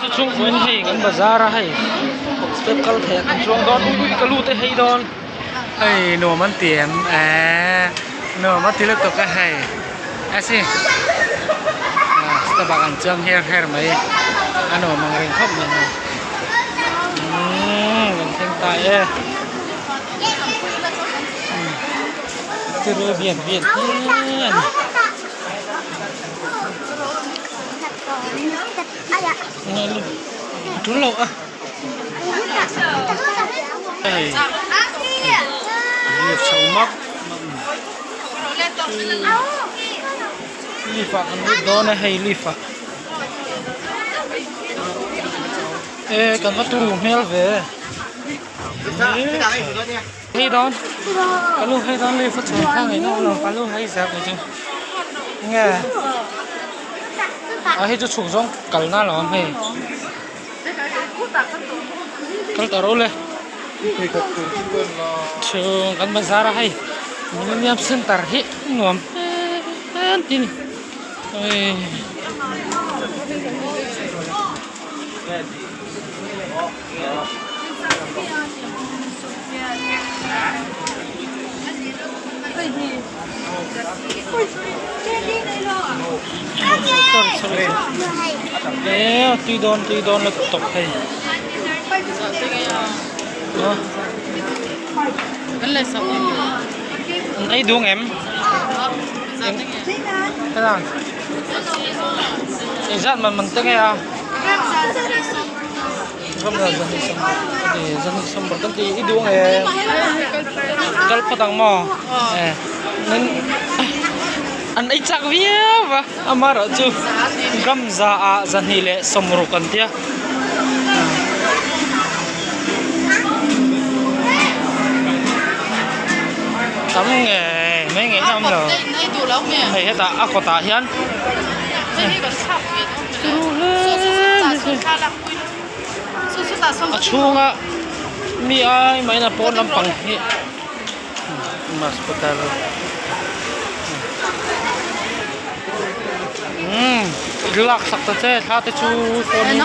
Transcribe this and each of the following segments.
Chu chhungkuin hei kan bazar a hei step kal theih ah kan chuang dawn ui ka lut e hei dawn hei nuam an ti em eee nuam a ti lutuk a hei a si step ah kan chuang her her mai a nuam ang reng khawp mai hei umm kan thleng ta e tiraw bian bian hle a ni. A tul lo a hei lift chho mak mak lift ah kan lut dawn a hei lift ah e kan va turu hmel ve hei dawn ka lu hei dawn lift a chho kha ngei nawk lo ka lu hei zel kei chu nge a hei chu chhuk zawng kal na lo ang hei kal ta ro le chhung kan bazar a hei millennium center hi nuam em tin ui. E tui dawn tui dawn la tawp hei an ei duh ang em engzat man man te nge a. I duh nge kal phawt ang maw an ei chak viau a amaherawh chu gram za ah zahnih leh sawmruk an tia tam nge mai nge awm lo hei hetah a kawtah hian. A chhunga mi ai maina pawn lampang hi hospital umm lak sak ta che thla te chu phone in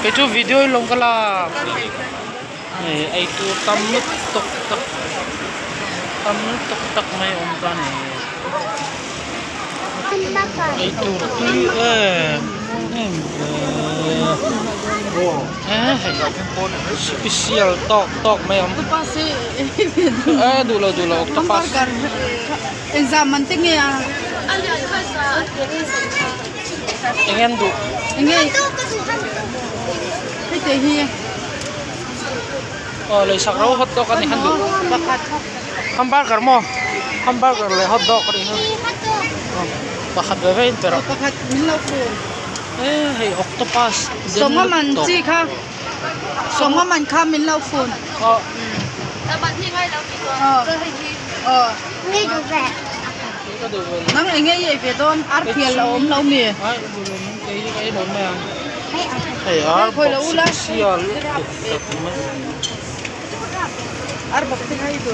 kei chu video in lawm ka lak hei eitur tam lutuk tak tam lutuk tak mai a awm ta a ni. Eitur tui em em ve special tawk tawk mai awm e duh lo duh lo octopus eng an duh aw leisak ro hot dog a ni khan duh hamburger maw hamburger leh hot dog a nih kha pakhat ve ve in pe rawh e hei octopus den lutuk hei ar bawk special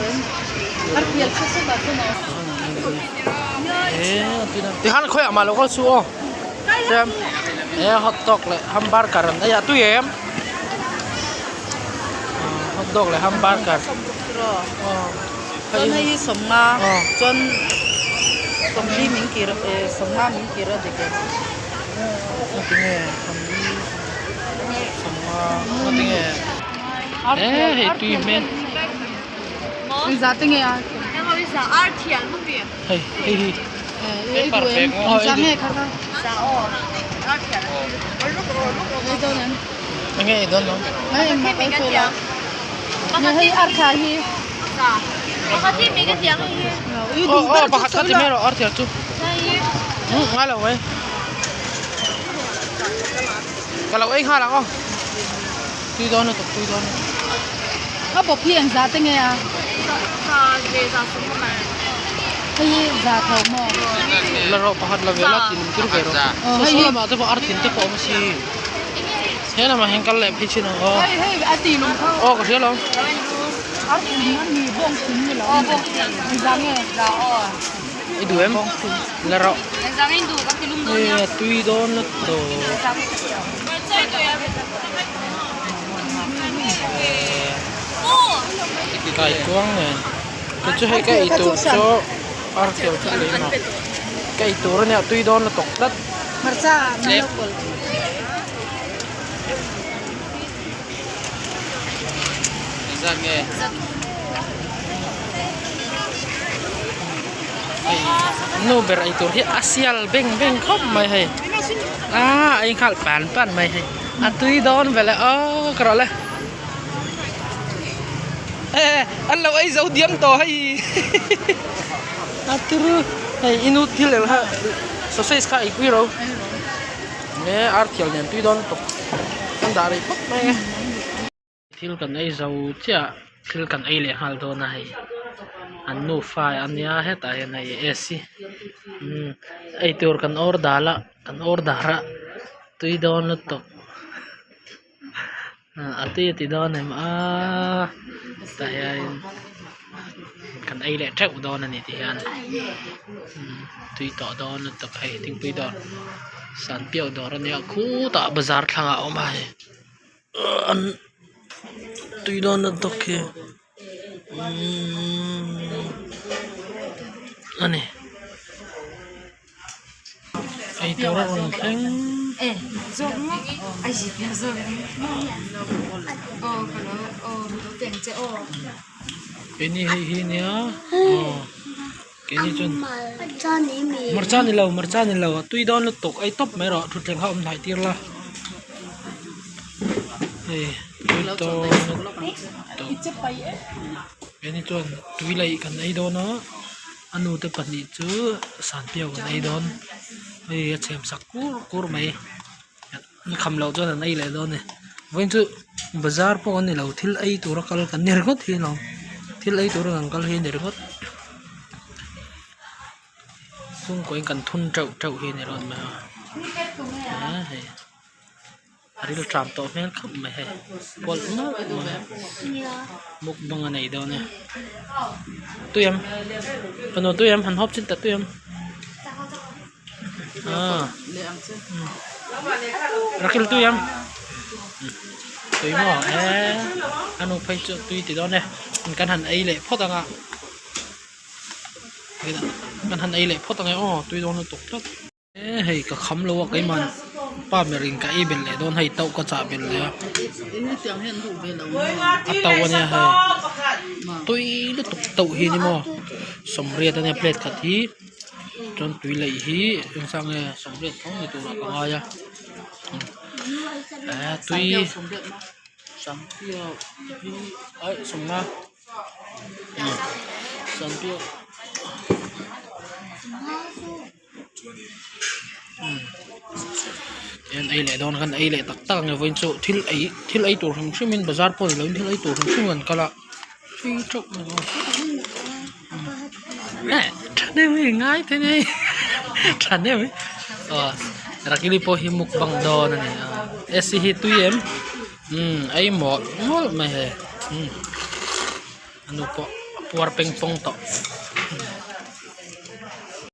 lutuk tak mai. Tikhan khawiah mah lo kal suh aw chuan he hot dog leh hamburger an ei a tui em hot dog leh hamburger chuan hei hi sawmnga chuan sawmli min kir sawmnga min kir a dik em ngatinge sawmli sawmnga ngatinge e hei tui hmel engzah te nge a hei hei hi engzah nge kha kha enge ei dawn lo hei ar kha hi aw aw pakhat kha ti mai rawh ar thial chu ngai lo mai ka lo ei nghal ang aw tui dawn lutuk tui dawn lutuk a bawp hi engzah te nge a hei hi za tho maw la rawh pakhat la ve la ti lum tir ve rawh saw saw lamah te pawh ar thin te pawh a awm si he lamah hian kal leh phei chin ang aw hei hei a ti lum kha aw ka hria lo ar thin a mi bawng thin ni lo engzah nge i duh em la rawh e tui dawn lutuk. Kaikuang nen kei chu hei ka ei tur chu artial chu lei maw ka ei tur ania tui dawn lutuk tlat. Hei nu ber ei tur hi a sial beng beng khawp mai hei aaa a inghal pan pan mai hei a tui dawn veleh aww ka rawh le e an lo ei zo diam tawh hei a turu hei i nu thil eng kha sausage kha ei pui ro e artial nen tui dawn lutuk an dah rei phawt mai a. Thil kan ei zo chiah thil kan ei leh nghal dawn a hei an nufa ania hetah hian hei AC umm eitur kan order a kan order a tui dawn lutuk a tui a ti dawn em aaa tah hian kan ei leh teuh dawn a ni ti hian tui tawh dawn lutuk hei thingpui dawr sanpiau dawr ania khutah bazar thlangah a awm a hei. An tui dawn na tawk hi a ni eitur a rawn thleng. Keini hei hi nia aw keini chuan hmarcha ni lo hmarcha ni lo a tui dawn lutuk ei tawp mai rawh thutthleng kha awm hnaih tir la hei tui dawn lutuk keini chuan tui laih kan ei dawn a a nu te pahnih chu sanpiau kan ei dawn hei a chhem sak kur kur mai. An kham loh chuan an ei leh dawn a ni vawiin chu bazar pawh an ni lo thil ei tura kal kan ni ringawt hi alawm thil ei tura kan kal hi a ni ringawt chhungkaw in kan thun teuh teuh hi a ni ringawt mai a eee hei a ril tram tawh hmel khawp mai hei pawlh mawlh mai mukbang a nei dawn e tui em fanu tui em han hawp chin ta tui em. Rakil tui ang tui maw eee a nu phei chu tui ti dawn e kan han ei leh phawt ang a kan han ei leh phawt ang e aw tui dawn lutuk tlat e hei ka kham lo a keimah pa ber in ka ei belh leh dawn hei tauh ka chah belh leh a a tauh ania hei tui lutuk tauh hi ni maw sawmriat ania plate khat hi. Chuan tui laih hi eng sang nge sawmriat tho ni turah ka ngai a eh tui sanpiau hi aih sawmnga sanpiau en ei leh dawn khan ei leh tak tak ang e vawiin chu thil ei thil ei tur hrim hrim in bazar pawh ni lovin thil ei tur hrim hrim an kal a tui teuh mai aw. Thahnem ngai te nei thahnem aw rakili pawh hi mukbang dawn a ni a ac hi tui em umm ei mawlh mawlh mai hei umm a nu pawh a puar peng pawng tawh.